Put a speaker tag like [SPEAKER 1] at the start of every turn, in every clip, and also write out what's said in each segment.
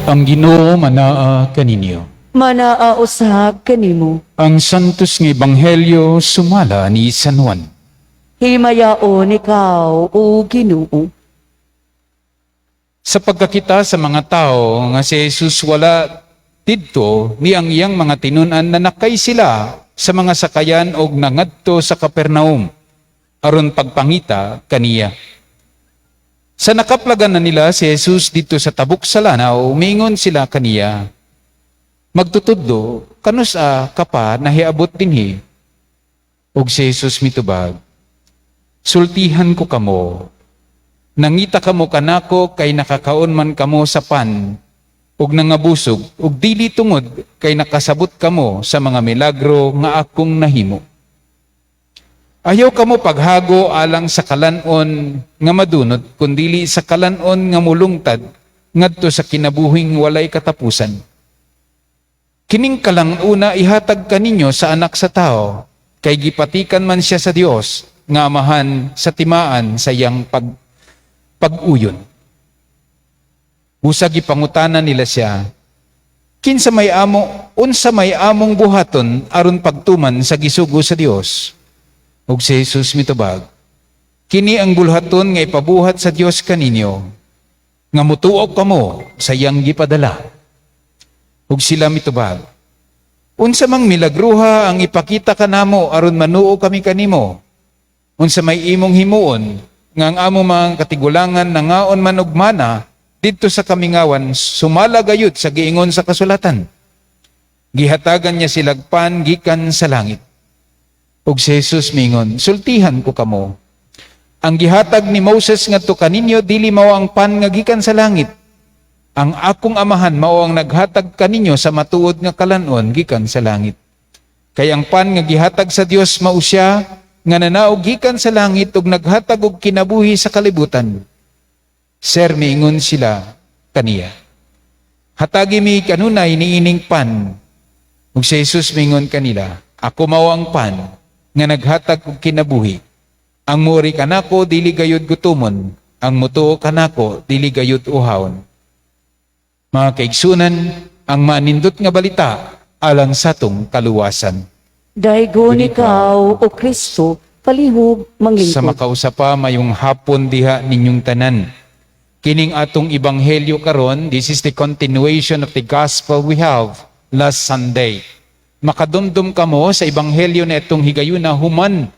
[SPEAKER 1] Ang Ginoo manaa kaninyo.
[SPEAKER 2] Manaa usab kanimo.
[SPEAKER 1] Ang Santos nga Ebanghelyo sumala ni San Juan.
[SPEAKER 2] Himayaon ikaw, O Ginoo.
[SPEAKER 1] Sa pagkakita sa mga tao nga si Jesus wala didto ni ang iyang mga tinun-an, nanakay sila sa mga sakayan og nangadto sa Capernaum aron pagpangita kaniya. Sa nakaplagan na nila si Jesus didto sa tabok sa lanaw, miingon sila kaniya, "Magtutudlo, kanus-a ka pa nahiabot dinhi?" Ug si Jesus mitubag, "Sultihan ko kamo, nangita kamo kanako kay nakakaon man kamo sa pan ug nangabusog, ug dili tungod kay nakasabot kamo sa mga milagro nga akong nahimo. Ayaw kamo paghago alang sa kalan-on nga madunot, kundili sa kalan-on nga mulungtad ngadto sa kinabuhing walay katapusan. Kining kalan-ona ihatag kaninyo sa Anak sa Tao, kay gipatikan man siya sa Dios nga Amahan sa timaan sa iyang pag-uyon." Busa gipangutana nila siya, "Kinsa may amo, unsa may among buhaton aron pagtuman sa gisugo sa Dios?" Ug si Jesus mitubag, "Kini ang bulhaton nga ipabuhat sa Dios kaninyo, nga mutuo kamo sa iyang gipadala." Ug sila mitubag, "Unsa mang milagruha ang ipakita kanamo aron manuo kami kanimo? Unsa may imong himuon nga ang among mga katigulangan nangaon man og mana didto sa kamingawan, sumala gayud sa giingon sa kasulatan, 'Gihatagan niya silag pan gikan sa langit'?" Ug si Jesus mingon, "Sultihan ko kamo, ang gihatag ni Moses ngadto kaninyo dili mao ang pan nga gikan sa langit. Ang akong Amahan mao ang naghatag kaninyo sa matuod nga kalan-on gikan sa langit. Kay ang pan nga gihatag sa Dios mao siya nga nanaog gikan sa langit ug naghatag og kinabuhi sa kalibutan." "Sir," miingon sila kaniya, "hatagi mi kanunay niining pan." Ug si Jesus mingon kanila, "Ako mao ang pan nga naghatag og kinabuhi. Ang muari kanako dili gayud gutumon, ang mutuo kanako dili gayud uhawon." Mga kaigsunan, ang manindot nga balita alang sa atong kaluwasan.
[SPEAKER 2] Daygon ikaw, O Kristo, palihog
[SPEAKER 1] Sa
[SPEAKER 2] manglingkod.
[SPEAKER 1] Makausa pa, mayong hapon diha ninyong tanan. Kining atong ebanghelyo karon, this is the continuation of the gospel we have last Sunday. Makadumdum kamo sa ebanghelyo na itong higayuna human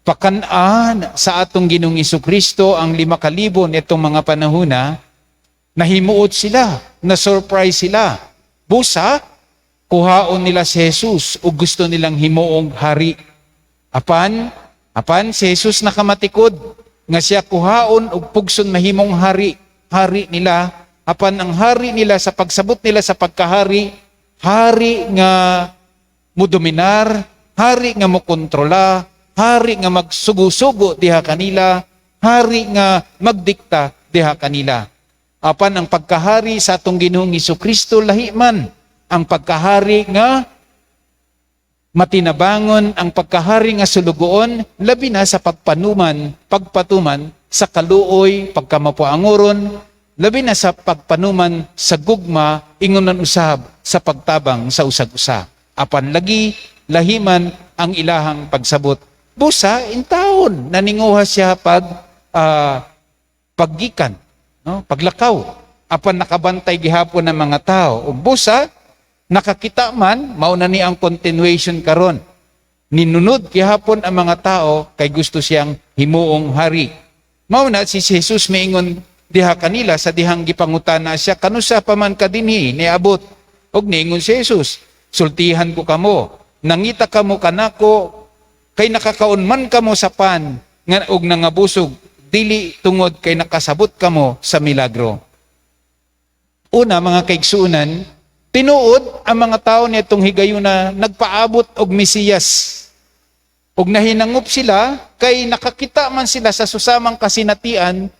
[SPEAKER 1] pakan-an sa atong Ginoong Kristo ang 5,000 nitong mga panahona, nahimuot sila, na-surprise sila. Busa, kuhaon nila si Jesus o gusto nilang himuong hari. Apan si Jesus nakamatikod nga siya kuhaon og pugson mahimong hari, hari nila. Apan ang hari nila, sa pagsabot nila sa pagkahari, hari nga mudominar, hari nga mokontrola, hari nga magsugo-sugo diha kanila, hari nga magdikta diha kanila. Apan ang pagkahari sa atong Ginoong Kristo lahi man ang pagkahari nga matinabangon, ang pagkahari nga sulugoon, labi na sa pagpanuman, pagpatuman sa kaluoy, pagkamapuangoron, labi na sa pagpanuman sa gugma, ingonan usab sa pagtabang sa usag-usa. Apan lagi, lahiman ang ilahang pagsabot. Busa, intawon, naninguha siya paggikan, no? Paglakaw. Apan nakabantay gihapon ng mga tao. Ug busa, nakakita man, mao na ni ang continuation karon. Ninunod gihapon ang mga tao kay gusto siyang himuong hari. Mao na si Jesus miingon diha kanila sa dihang gipangutana siya, "Kanusa pa man ka dinhi niabot?" Ug niingon si Jesus, "Sultihan ko kamo, nangita kamo kanako kay nakakaon man kamo sa pan nga og nangabusog, dili tungod kay nakasabot kamo sa milagro." Una, mga kaigsuonan, tinuod ang mga tao nitong higayuna nagpaabot og Mesiyas. Og nahinangop sila kay nakakita man sila sa susamang kasinatian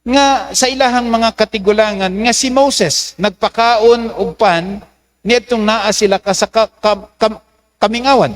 [SPEAKER 1] nga sa ilahang mga katigulangan nga si Moses nagpakaon og pan niadtong naa sila ka sa kamingawan.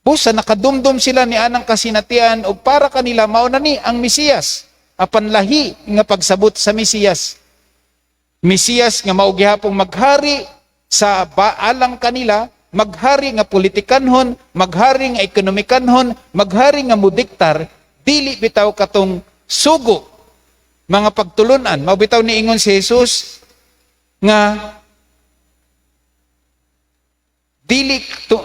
[SPEAKER 1] Busa nakadumdum sila ni anang kasinatian og para kanila mao na ni ang Mesiyas, apan lahi nga pagsabot sa Mesiyas. Mesiyas nga mao gihapong maghari sa baalang kanila, maghari nga politikanhon, maghari nga ekonomikanhon, maghari nga mudiktar, dili bitaw katong sugo mga pagtulunan. Mao bitaw niingon si Jesus nga dili to,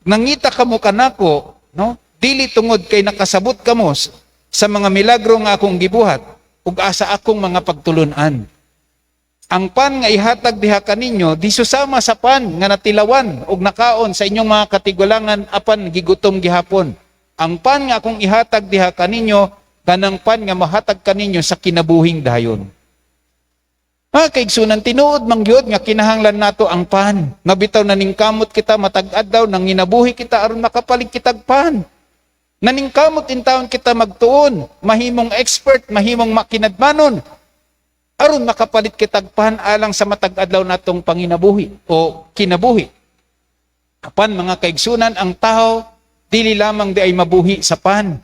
[SPEAKER 1] nangita kamo kanako, no? Dili tungod kay nakasabot kamo sa mga milagro nga akong gibuhat ug asa akong mga pagtulunan. Ang pan nga ihatag diha kaninyo di susama sa pan nga natilawan ug nakaon sa inyong mga katigulangan apan gigutom gihapon. Ang pan nga akong ihatag diha kaninyo, kanang pan nga mahatag kaninyo sa kinabuhing dayon. Mga kaigsunan, tinuod man gyud nga kinahanglan nato ang pan. Nabitaw naningkamot kita matag adlaw, nanginabuhi kita aron makapalit kitag pan. Naningkamot intawon kita magtuon, mahimong expert, mahimong makinadmanon, aron makapalit kitag pan alang sa matag adlaw natong panginabuhi o kinabuhi. Apan, mga kaigsunan, ang tao dili lamang di ay mabuhi sa pan.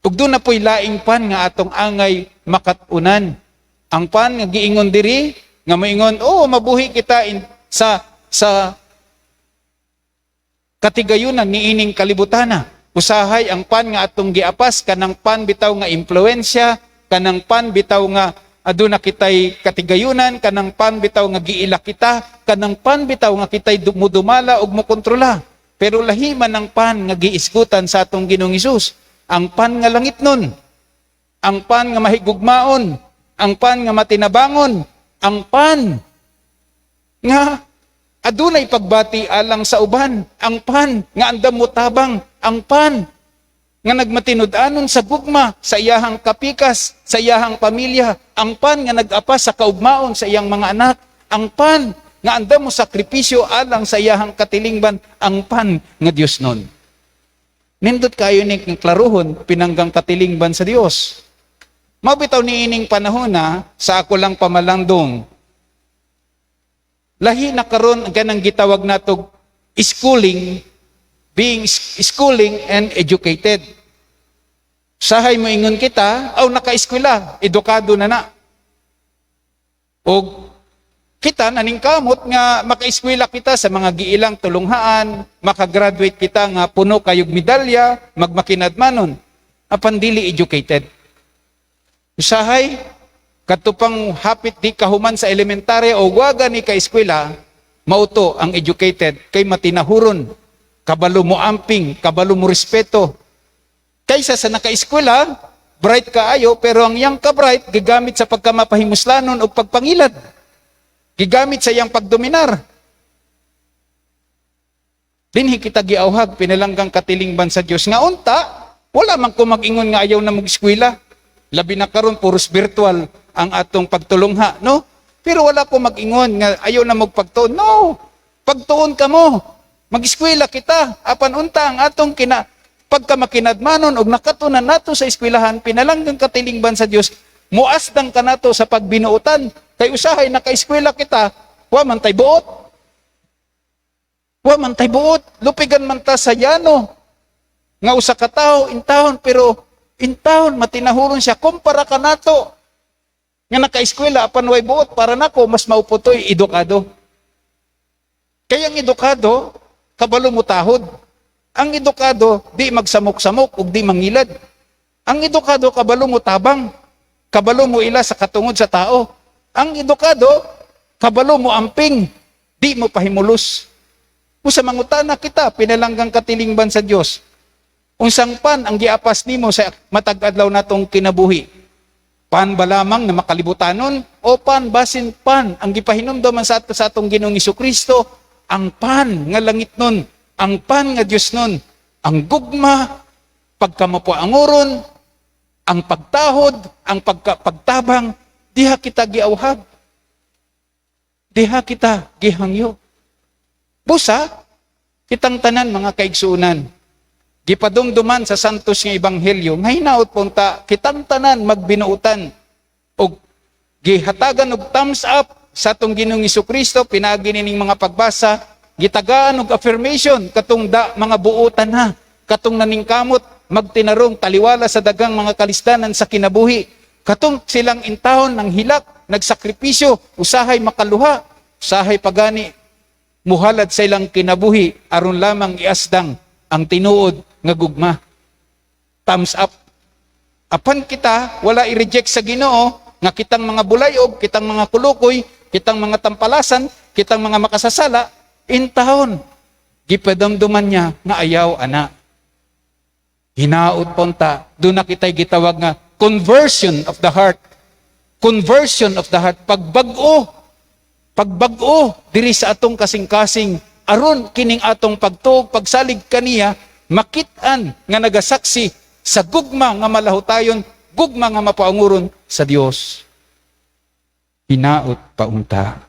[SPEAKER 1] Ug duna po'y laing pan nga atong angay makatunan. Ang pan nga giingon diri nga moingon, oh, mabuhi kita sa katigayunan niining kalibutana. Usahay ang pan nga atong giapas kanang pan bitaw nga impluwensya, kanang pan bitaw nga aduna kitay katigayunan, kanang pan bitaw nga giila kita, kanang pan bitaw nga kitay mudumala ug mokontrola. Pero lahi man ang pan nga giisgutan sa atong Ginoong Hesus. Ang pan nga langit nun, ang pan nga mahigugmaon, ang pan nga matinabangon, ang pan nga adunay pagbati alang sa uban, ang pan nga andam mo tabang, ang pan nga nagmatinud-anon sa gugma sa iyahang kapikas, sa iyahang pamilya, ang pan nga nag-apas sa kaugmaon sa iyang mga anak, ang pan nga andam mo sakripisyo alang sa iyahang katilingban, ang pan nga Dios nun. Nindot kayo ni klaruhon pinanggang katilingban sa Dios. Mabitaw ni ining panahon na sa ako lang pamalandong. Lahi na karon ang kanang gitawag nato schooling, being schooling and educated. Sahay mo ingon kita, aw, naka-eskwela, edukado na na. Og kita naningkamot nga makaeskwela kita sa mga giilang tulunghaan, makagraduate kita nga puno kayog medalya, magmakinadmanon, apan dili educated. Usahay, kadto pang hapit di kahuman sa elementarya o waga ni ka eskwela, mauto ang educated kay matinahuron, kabalo mo amping, kabalo mo respeto. Kaysa sa naka-eskwela, bright kaayo, pero ang iyang ka-bright, gigamit sa pagkamapahimuslanon o pagpangilad. Gigamit sa iyang pagdominar. Dinhi kita giawhag pinalanggang katilingban sa Dios nga unta wala man ko mag-ingon nga ayaw na mag-eskwela. Labi na karon puros virtual ang atong pagtulungha, no? Pero wala ko mag-ingon nga ayaw na magpagtuon. No. Pagtuon ka mo. Mag-eskwela kita. Apan unta ang atong kina pagka makinadmanon og nakatunan nato sa eskwelahan pinalanggang katilingban sa Dios, muasdang kanato sa pagbinuotan kay usahay naka-eskwela kita, wa man tay buot. Wa man tay buot, lupigan man ta sa yano. Nga usa ka tawo intawon, pero intawon matinahuron siya kumpara kanato nga naka-eskwela apan way buot. Para nako mas mauputoy edukado. Kaya ang edukado kabalo mo tahod. Ang edukado di magsamok-samok ug di mangilad. Ang edukado kabalo mo tabang, kabalo mo ila sa katungod sa tao. Ang edukado kabalo mo amping, di mo pahimulos. Kung sa mangutana kita pinalanggang katilingban sa Dios, unsang pan ang giapas nimo sa matag adlaw natong kinabuhi? Pan ba lamang na makalibutanon o pan basin pan ang gipahinumduman sa atong Ginoong Kristo, ang pan nga langit nun, ang pan nga Dios nun, ang gugma, pagkamapuangoron, ang pagtahod, ang pagtabang, diha kita giawhag. Diha kita gihangyo. Busa, kitang tanan, mga kaigsuunan, gipadumduman sa Santos nga Ebanghelyo, nga hinaot punta, kitang tanan magbinuutan, og gihatagan og thumbs up sa atong Ginoong Kristo pinaagi nining mga pagbasa, gitagaan og affirmation katong da mga buutan ha, katong naningkamot magtinarong taliwala sa dagang mga kalisdanan sa kinabuhi. Katong silang intawon ng hilak, nagsakripisyo, usahay makaluha, usahay pagani, muhalad sa ilang kinabuhi aron lamang iasdang ang tinuod nga gugma. Thumbs up. Apan kita, wala i-reject sa Ginoo nga kitang mga bulayog, kitang mga kulukoy, kitang mga tampalasan, kitang mga makasasala, intawon. Gipadamduman niya nga ayaw ana. Hinaot punta, doon na kita'y gitawag nga conversion of the heart. Conversion of the heart, pagbag-o. Pagbag-o diri sa atong kasing-kasing aron kining atong pagtuo, pagsalig kaniya makit-an nga nagasaksi sa gugma nga malahutayon, gugma nga mapaanguron sa Dios. Hinaot paunta.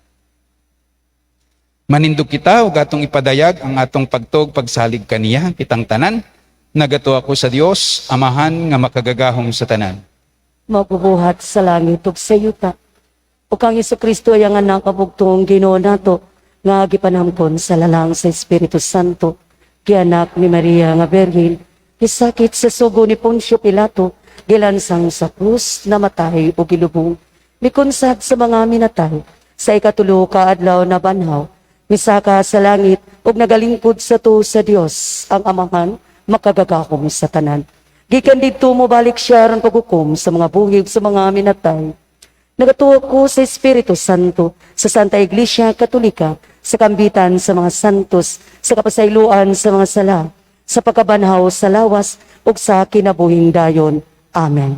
[SPEAKER 1] Manindog kita ug atong ipadayag ang atong pagtuo, pagsalig kaniya, kitang tanan. Nagatuo ako sa Dios, Amahan nga makagagahom sa tanan.
[SPEAKER 2] Magbubuhat sa langit ug sa yuta. Ug kang Kristo ay ang anak kabugtong Ginoo nato nga gipanamkon sa lalang sa Espiritu Santo, gianak ni Maria nga Birhen, gisakit sa sugo ni Poncio Pilato, gilansang sa krus, namatay ug gilubong, mikunsad sa mga minatay, sa ikatulo ka adlaw nabanhaw, misaka sa langit ug nagalingkod sa tuo sa Dios ang Amahan makagagahom sa tanan. Gikan didto mobalik siya aron paghukom sa mga buhi ug sa mga minatay. Nagatuo ko sa Espiritu Santo, sa Santa Iglesia Katolika, sa kambitan sa mga santos, sa kapasayloan sa mga sala, sa pagkabanhaw sa lawas ug sa kinabuhing dayon. Amen.